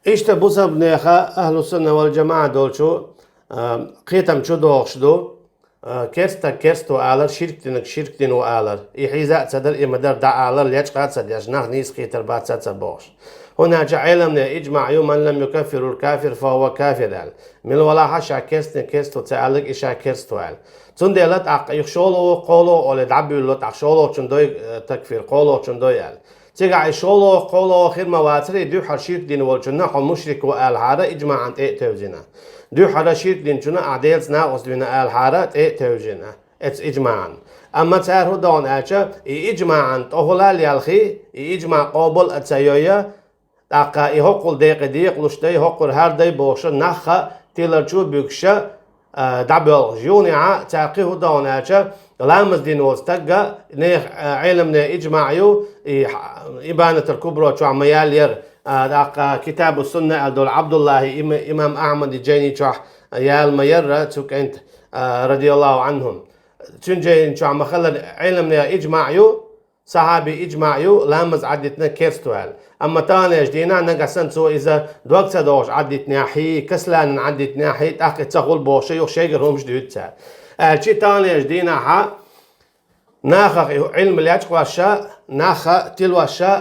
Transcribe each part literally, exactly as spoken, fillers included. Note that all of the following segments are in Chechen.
Иштта бусалбанеха ахӀлу сунна вал жамаӀа долчу, а, кхетам чу дохуш ду, а, керстаг керст ву алар, ширк динаг ширк дина ву алар. И хьийза а ца дара, и ма дара дӀа алар, лечкъа а ца деш, нах нийса кхетар бац а ца бохуш. ХӀунда аьлча Ӏеламне иджмаъ ю: «Ман лам юкаффирул кафир, фа хува кафир», аьлла. Мила валахьа ша керстне керст ву ца аьлларг, и ша керст ву аьлла. Цундела тӀаккха юха шолгӀа, кхоалгӀа олий дӀабуьйлало, тӀаккха шолгӀачун дой, э, такфир, кхоалгӀачун дой аьлла. Цигахь и шолгӀа, кхоалгӀа хир ма вацара, и дуьххьара ширк дина волчунна хьо мушрик ву алахьара, иджмаъан тӀе а тевжина. Дуьххьара ширк динчунна ахь Делаца накъост вина алахьара, тӀе а тевжина. Эца иджмаъан. Амма цара хӀун дохна аьлча, и иджмаъан тӀехула а лелхий, и иджмаъ къобал а ца йой, тӀаккха и хӀокхул декъе декъалуш дай, хӀокхур хӀара дай бохуша, нахха тиларчу буьгуша, а, дӀабоьлхуш. Юханехьа цара кхин хӀун дохна аьлча, ламаз дина волу стагга нехан, а, Ӏеламне иджмаъ ю, и хьа-, Ибанатул Кубро чохь ма ял яра, а, тӀаккха Китабу Сунна аьлла долу Ӏабдуллахьи, им-, имам Ахьмади жайни чохь ял ма ярра, цу кӀентан, а, радияллаху Ӏанхум. Цуьнан жайни чохь ма хиллара, Ӏеламне иджмаъ ю, сахьаби иджмаъ ю, ламаз Ӏаддитина керст ву аьлла. Амма таханлерчу дийнахь нагахь санна цо иза дог ца дохуш Ӏаддитинехь хьий, касланан Ӏаддитинехь хьий, тӀаккха и ца хуьлу бохуша, юха шайгара хӀумаш дуьйцу цара. Аьлча таханлерчу дийнахьа нахах и Ӏилма лечкъоша, нахха тилоша,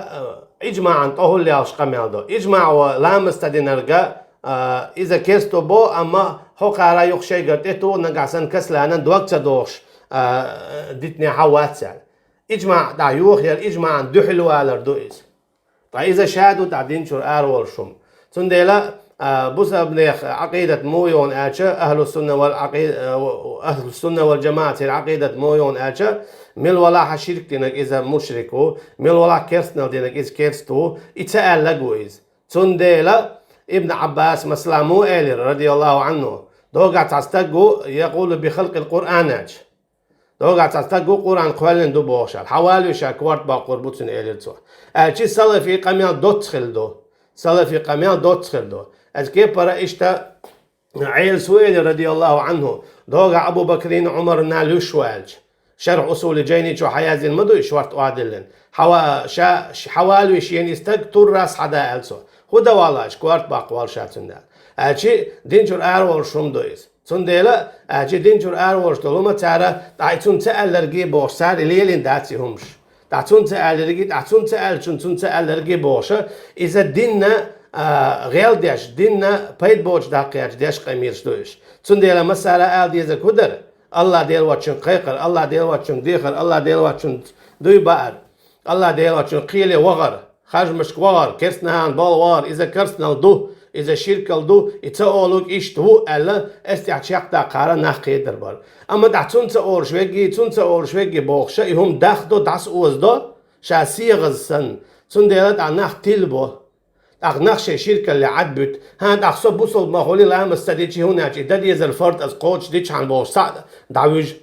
э, иджмаъан тӀехула лелхаш къамел до. Иджмаъ ву ламаз ца динарга, э, иза керст ву бо, амма хӀокхара юха шайгара тӀе туху, нагахь санна касланан дог ца дохуш, э, дитинехь вац аьлла. Иджмаъ дӀа йохаяр иджмаъан дуьхьал валар ду иза. Ткъа иза ша ду дӀа динчуьра араволуш хӀума. Цундела, а, бусалбанех Ӏакъидат муха ю аьлча, ахӀлу сунна вал Ӏакъи-, а, ахӀлу сунна вал жамаъатера Ӏакъидат муха ю аьлча, мила валахьа ширк динарг иза мушрик ву, мила валахьа керстанал динарг иза керст ву, и ца аьлларг ву иза. Цундела Ибн Ӏаббас масала муха элира, радияллаху Ӏанху, догахь цхьа стаг ву, якъулу би халкъил Къуръан аьлча. Догахь цхьа стаг ву, Къуръан кхоьллина ду бохуш аьлла. Хьан валаве ша, корта баккхур бу цуьнан, элира цо. Аьлча салафи къамел доцца хилла ду. Салафи къамел доцца хилла ду. Эцу кепара иштта Ӏелас ву элира, радияллаху Ӏанху, догахь Абу Бакрина, Ӏумарна луьйш ву аьлча. Шарх Усули Жайни чу хьан яздина ма ду и шорта охьадиллина. Хьан ва-, ша, ш-, хьан валаве шена и стаг, турра схьада аьлла цо. ХӀун дан валлача, корта баккха валла ша цуьнан аьлла. Аьлча динчуьра араволуш хӀума ду иза. Цундела, аьлча динчуьра араволуш долу хӀума цара, тӀаккха и цунна ца аьлларгий бохуш, цара лелийна дац и хӀумаш. ТӀаккха цунна ца аьлларгий, тӀаккха цунна ца аьллачунна цунна ца аьлларгий бохуша, иза динна, а, гӀел деш, динна пайда боцуш даккхаьча деш къамелаш ду уьш. Цундела массара ала дезарг хӀун дара? АллахӀ Дела воцчуьнга кхайкхар, АллахӀ Дела воцчуьнга дехар, АллахӀ Дела воцчуьнца дуй баар, АллахӀ Дела воцчуьнга кхеле вахар, харжамашка вахар, керстанан бала вахар, иза керстанал ду, иза ширкал ду, и ца олург иштта ву аьлла, эс тӀехь чекхдаккхара нах кхетар бара. Амма тӀаккха цунна ца олуш веггий, цунна ца олуш веггий бохуша, и хӀума дахдо, дӀасаоздо, ша сегӀаза санна. Цундела тӀаккха нах тилабо. ТӀаккха нах шайн ширкалле Ӏад буьту. ХӀан, тӀаккха со бусалба ма хуьлий, ламаз ца дичи, хӀунда аьлча и дан дезар фард ас кхочуш дичхьана бохуш, схьа дӀавуьжу.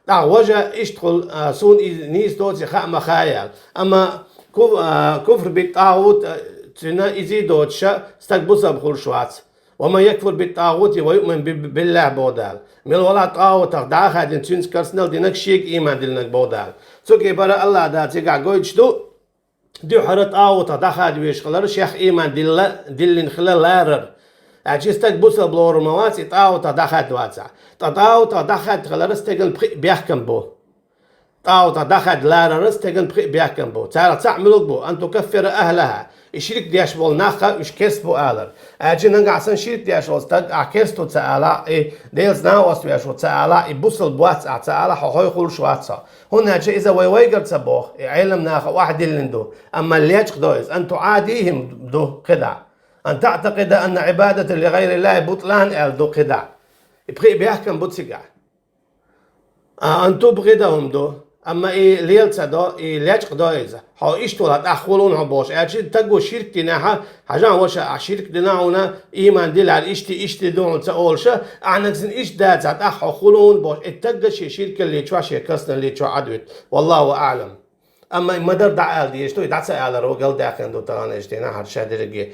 ТӀаккха важа иштта хуьлу, а, суна иза нийса доций хаа ма хаьа аьлла. Амма куф-, а, куфр бит тӀагӀут, а, цуьнан изий доцуша, стаг бусалба хуьлуш вац. «Ва ман якфур бит тӀагӀути ва юъмин би-, биллахь», боху Дала. Мила валахь тӀагӀутах дӀа а хаьдина, цуьнца керстанал динарг шега ийман диллинарг боху Дала. Цу кепара АллахӀ Дала цигахь гойтуш ду, дуьххьара тӀагӀутах дӀахаьдда везаш хилар, шех ийман дилла, диллина хила ларар. Аьлча и стаг бусалба лорур ма вац, и тӀагӀутах дӀахаьдда вацахь. Ткъа тӀагӀутах дӀахаьдда хилар стеган пхи бехкам бу. ТӀагӀутах дӀахаьдда ларар стеган пхи бехкам бу. Царах цхьаъ муьлха бу? Ан тукаффира ахӀлахьа. И ширк деш болу нахха уьш керст бу алар. Аьлча нагахь санна ширк деш волу стаг ахь керст ву ца алахь, и Делаца накъост веш ву ца алахь, и бусалба вац ахь ца алахь, хьо хой хуьлуш вац хьо. ХӀунда аьлча иза вай вайгара ца боху, и Ӏелам наха охьадиллина ду, амма лечкъа до иза, ан туӀадихим ду кхидӀа. Ан таӀтакъида анна Ӏибадата ли гӀайриллахи бутлан аьлла ду кхидӀа. И пхи бехкам бу цигахь. А, ан тубгӀидахум ду, амма и лела ца до, и лечкъа до иза. Хьо иштта вала тӀаккха хуьлун хьо бохуш. Аьлча стаг ву ширк динехьа, хьажахь ваша, ахь ширк дина хьуна, ийман дилар иштта, иштта ду хьуна ца олуша, ахьанаг сан иштта дацахь, тӀаккха хьо хуьлун бохуш. И стагга шен ширкалле чохь, шен керстаналле чохь Ӏад вуьту. Валлаху аӀлам. Амма и ма-дарра дӀаала дезаш ду, и дӀа ца алар ву, галдаьккхина ду тахана иштта, хӀара ша дерриге